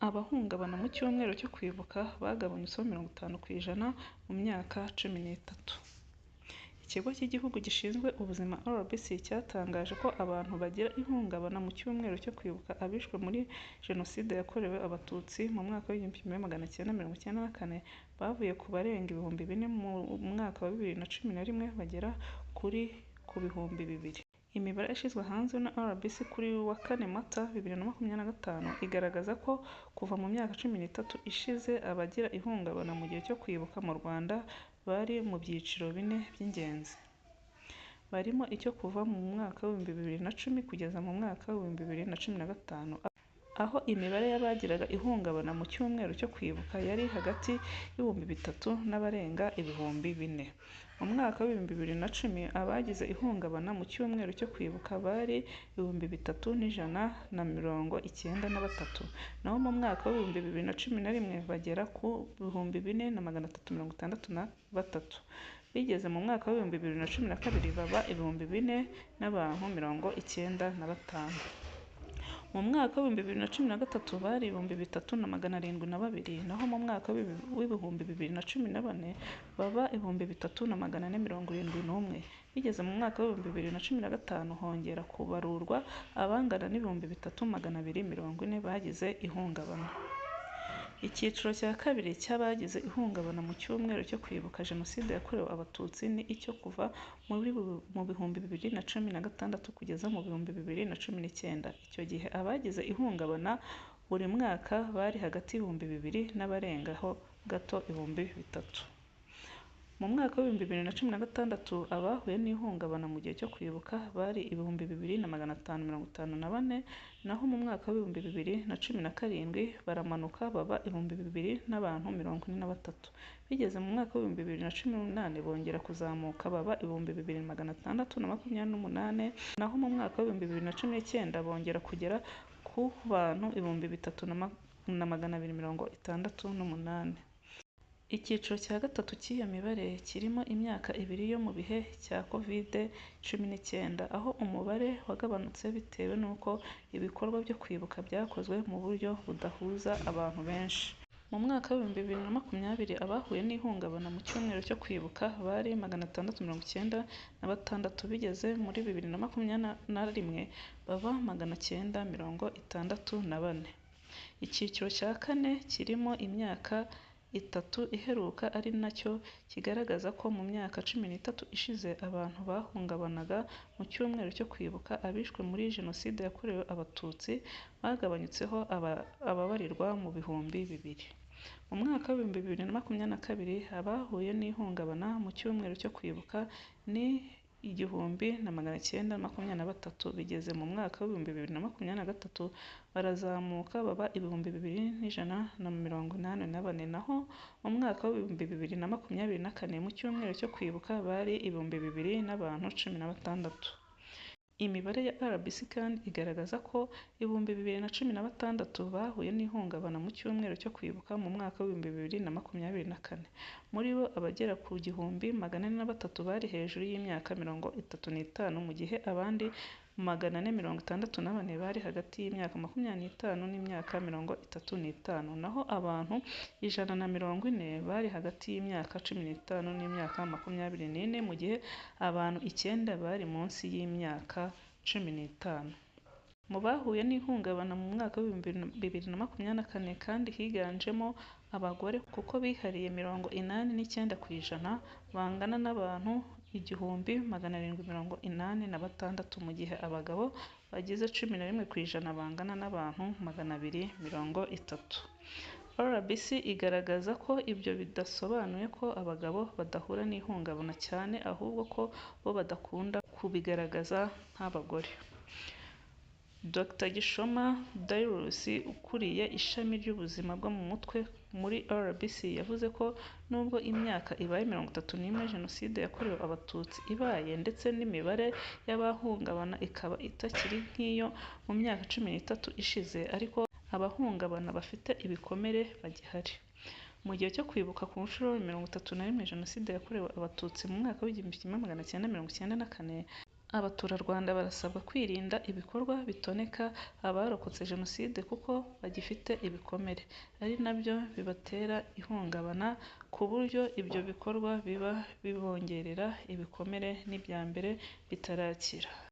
Abahungabana mu cyumweru cyo kwibuka bagabanyutseho 50% mu myaka 13. Ikigo cy'Igihugu gishinzwe Ubuzima RBC cyatangaje ko abantu bagira ihungabana mu cyumweru cyo kwibuka abishwe muri Jenoside yakorewe Abatutsi mu mwaka w'1994 bavuye ku barenga 4000 mu mwaka wa 2011 bagera ku 2000. Imibare yashyizwe hanze na RBC kuri uyu wa 4 Mata 2025 igaragaza ko kuva mu myaka 13 ishize abagira ihungabana mu gihe cyo kwibuka mu Rwanda bari mu byiciro bine by'ingenzi, barimo icyo kuva mu mwaka w'2010 kugeza mu mwaka w'2015, aho imibare y'abagiraga ihungabana mu cyumweru cyo kwibuka yari hagati y'3000 n'abarenga 4000. Mu mwaka w'2010 abagize ihungabana mu cyumweru cyo kwibuka bari 3193, naho mu mwaka w'2011 bagera ku 4363, bigeze mu mwaka w'2012 baba 4000 n'abantu 95. Mu mwaka w'2013 bari 3702, naho mu mwaka w'2014 baba 3471. Bigeze mu mwaka w'2015 hongera kubarurwa abangana n'3240 bagize ihungabana. Icyiciro cya kabiri cy'abagize ihungabana mu cyumweru cyo kwibuka Jenoside yakorewe Abatutsi ni icyo kuva mu 2016 kugeza mu 2019. Icyo gihe abagize ihungabana buri mwaka bari hagati y'2000 n'abarengaho gato 3000. Mu mwaka w'2016 abahuye n'ihungabana mu gihe cyo kwibuka bari 2554, naho mu mwaka w'2017 baramanuka baba 2000 n'abantu 43. Bigeze mu mwaka w'2018 bongera kuzamuka baba 2628, naho mu mwaka w'2019 bongera kugera ku bantu 3268. Icyiciro cya gatatu cy'iyo mibare kirimo imyaka ibiri yo mu bihe cya Covid-19, aho umubare wagabanutse bitewe n'uko ibikorwa byo kwibuka byakozwe mu buryo budahuza abantu benshi. Mu mwaka w'2020 abahuye n'ihungabana mu cyumweru cyo kwibuka bari 696, bigeze muri 2021 baba 964. Icyiciro cya kane kirimo imyaka itatu iheruka ari nacyo kigaragaza ko mu myaka 13 ishize abantu bahungabanaga mu cyumweru cyo kwibuka abishwe muri Jenoside yakorewe Abatutsi bagabanyutseho ababarirwa mu 2000. Mu mwaka w'2022 abahuye n'ihungabana mu cyumweru cyo kwibuka ni 1923, bigeze mu mwaka w'2023 barazamuka baba 2184, naho mu mwaka w'2024 mu cyumweru cyo kwibuka bari 2000 n'abantu 16. Imibare ya RBC kandi igaragaza ko 2016 bahuye n'ihungabana mu cyumweru cyo kwibuka mu mwaka w'2024. Muri bo abagera ku 1403 bari hejuru y'imyaka 35, mu gihe abandi 464 bari hagati y'imyaka 25 n'imyaka 35, naho abantu 140 bari hagati y'imyaka 15 n'imyaka 24, mu gihe abantu 9 bari munsi y'imyaka 15. Mu bahuye n'ihungabana mu mwaka w'2024 kandi higanjemo abagore kuko bihariye 89% bangana n'abantu 1786, mu gihe abagabo bagize 11% bangana n'abantu 230. RBC igaragaza ko ibyo bidasobanuye ko abagabo badahura n'ihungabana cyane, ahubwo ko bo badakunda kubigaragaza nk'abagore. Dr Gishoma Darius ukuriye ishami ry'ubuzima bwo mu mutwe muri RBC yavuze ko nubwo imyaka ibaye 31 Jenoside yakorewe Abatutsi ibaye ndetse n'imibare y'abahungabana ikaba itakiri nk'iyo mu myaka 13 ishize, ariko abahungabana bafite ibikomere bagihari. Mu gihe cyo kwibuka ku nshuro ya 31 Jenoside yakorewe Abatutsi mu mwaka w'1994, Abaturarwanda barasabwa kwirinda ibikorwa bitoneka abarokotse Jenoside kuko bagifite ibikomere, ari nabyo bibatera ihungabana ku buryo ibyo bikorwa biba bibongerera ibikomere n'ibya mbere bitarakira.